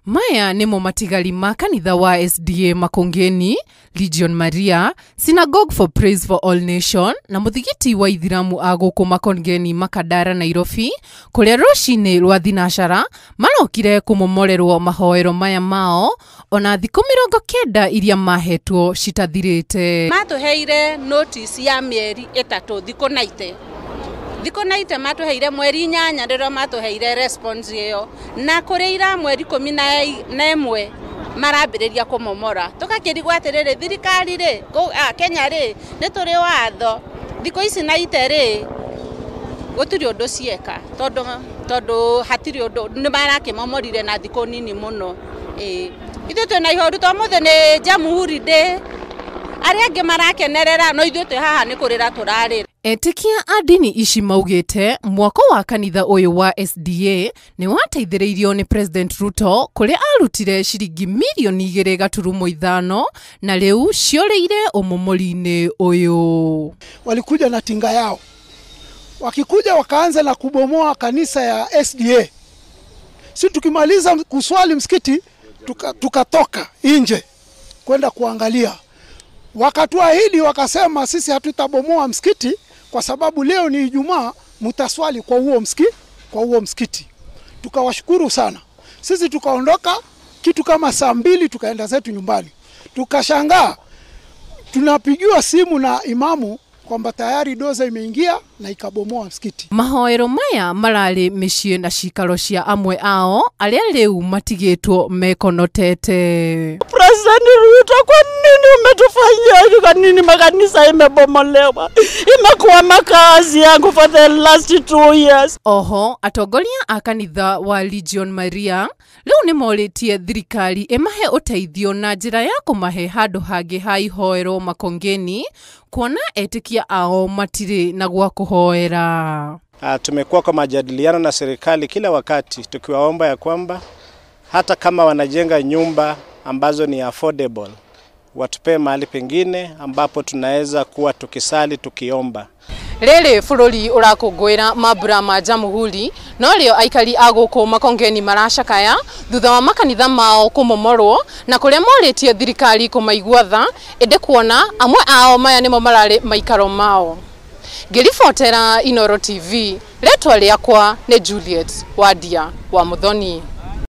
Maya nĩmo matigari ma kanitha wa SDA Makongeni, Legion Maria, Synagogue for Praise for All Nation na mũthigiti wa Ithiramu a gũkũ Makongeni Makadara Nairobi, kũrĩa rũcinĩ rwa thinacara marokire kũmomorerwo mahoero maya mao ona thikũ 90 iria mahetwo citathirĩte. Matũheire notice ya mĩeri 3 thikũ 90. Thikũ 90 matũheire mweri 8 rĩrĩa matũheire response ĩyo, na kũrĩ ira mweri 11 marambĩrĩria kũmomora. Tũgakĩrigwo atĩrĩrĩ, thirikari rĩ, Kenya rĩ, nĩ tũrĩ watho thikũ ici 90 rĩ gũtirĩ ũndũ cieka, tondũ hatirĩ ũndũ, nĩ marakĩmomorire na thikũ nini mũno. Ithuĩ twĩna ihoru to mũthĩ nĩ Jamhuri Day, arĩa angĩ marakenerera, no ithuĩ twĩ haha nĩ kũrĩra tũrarĩra. Etĩkia a ndini ici maugĩte mwako wa kanitha ũyũ wa SDA nĩ wateithĩrĩirio nĩ President Ruto kũrĩa arutire ciringi mirioni 2.5 na rĩu ciorĩire ũmomori-inĩ ũyũ. Walikuja na tinga yao, wakikuja wakaanza na kubomoa kanisa ya SDA. Si tukimaliza kuswali msikiti tukatoka nje kwenda kuangalia. Wakatuahidi wakasema sisi hatutabomoa msikiti kwa sababu leo ni Ijumaa, mtaswali kwa huo msikiti. Tukawashukuru sana. Sisi tukaondoka kitu kama saa 2 tukaenda zetu nyumbani. Tukashangaa tunapigiwa simu na imamu kwamba tayari doza imeingia na ikabomoa msikiti. Mahoero maya mararĩ mĩciĩ na cikaro cia amwe ao arĩa rĩu matigĩtwo mekonotete. President Ruto, kwa nini umetufanyia hivi? Kwa nini makanisa imebomolewa? Imekuwa makazi yangu for the last 2 years. Oho, atongoria a kanitha wa Legion Maria rĩu nĩ morĩtie thirikari ĩmahe ũteithio na njĩra ya kũmahe handũ hangĩ ha ihoero Makongeni, kuona etĩkia ao matirĩ na gwa kũhoera. Tumekuwa kwa majadiliano na serikali kila wakati tukiwaomba ya kwamba hata kama wanajenga nyumba ambazo ni affordable, watupe mahali pengine ambapo tunaweza kuwa tukisali tukiomba. Rĩrĩ bũrũri ũrakũngũĩra mambura ma Jamhuri, no rĩo aikari a gũkũ Makongeni maracakaya thutha wa makanitha mao kũmomorwo na kũrĩa morĩtie thirikari kũmaigua tha, ĩndĩ kuona amwe ao maya nĩmo mararĩ maikaro mao. Ngĩribotera Inooro TV, rĩtwa rĩakwa nĩ Juliet Wadia wa Muthoni.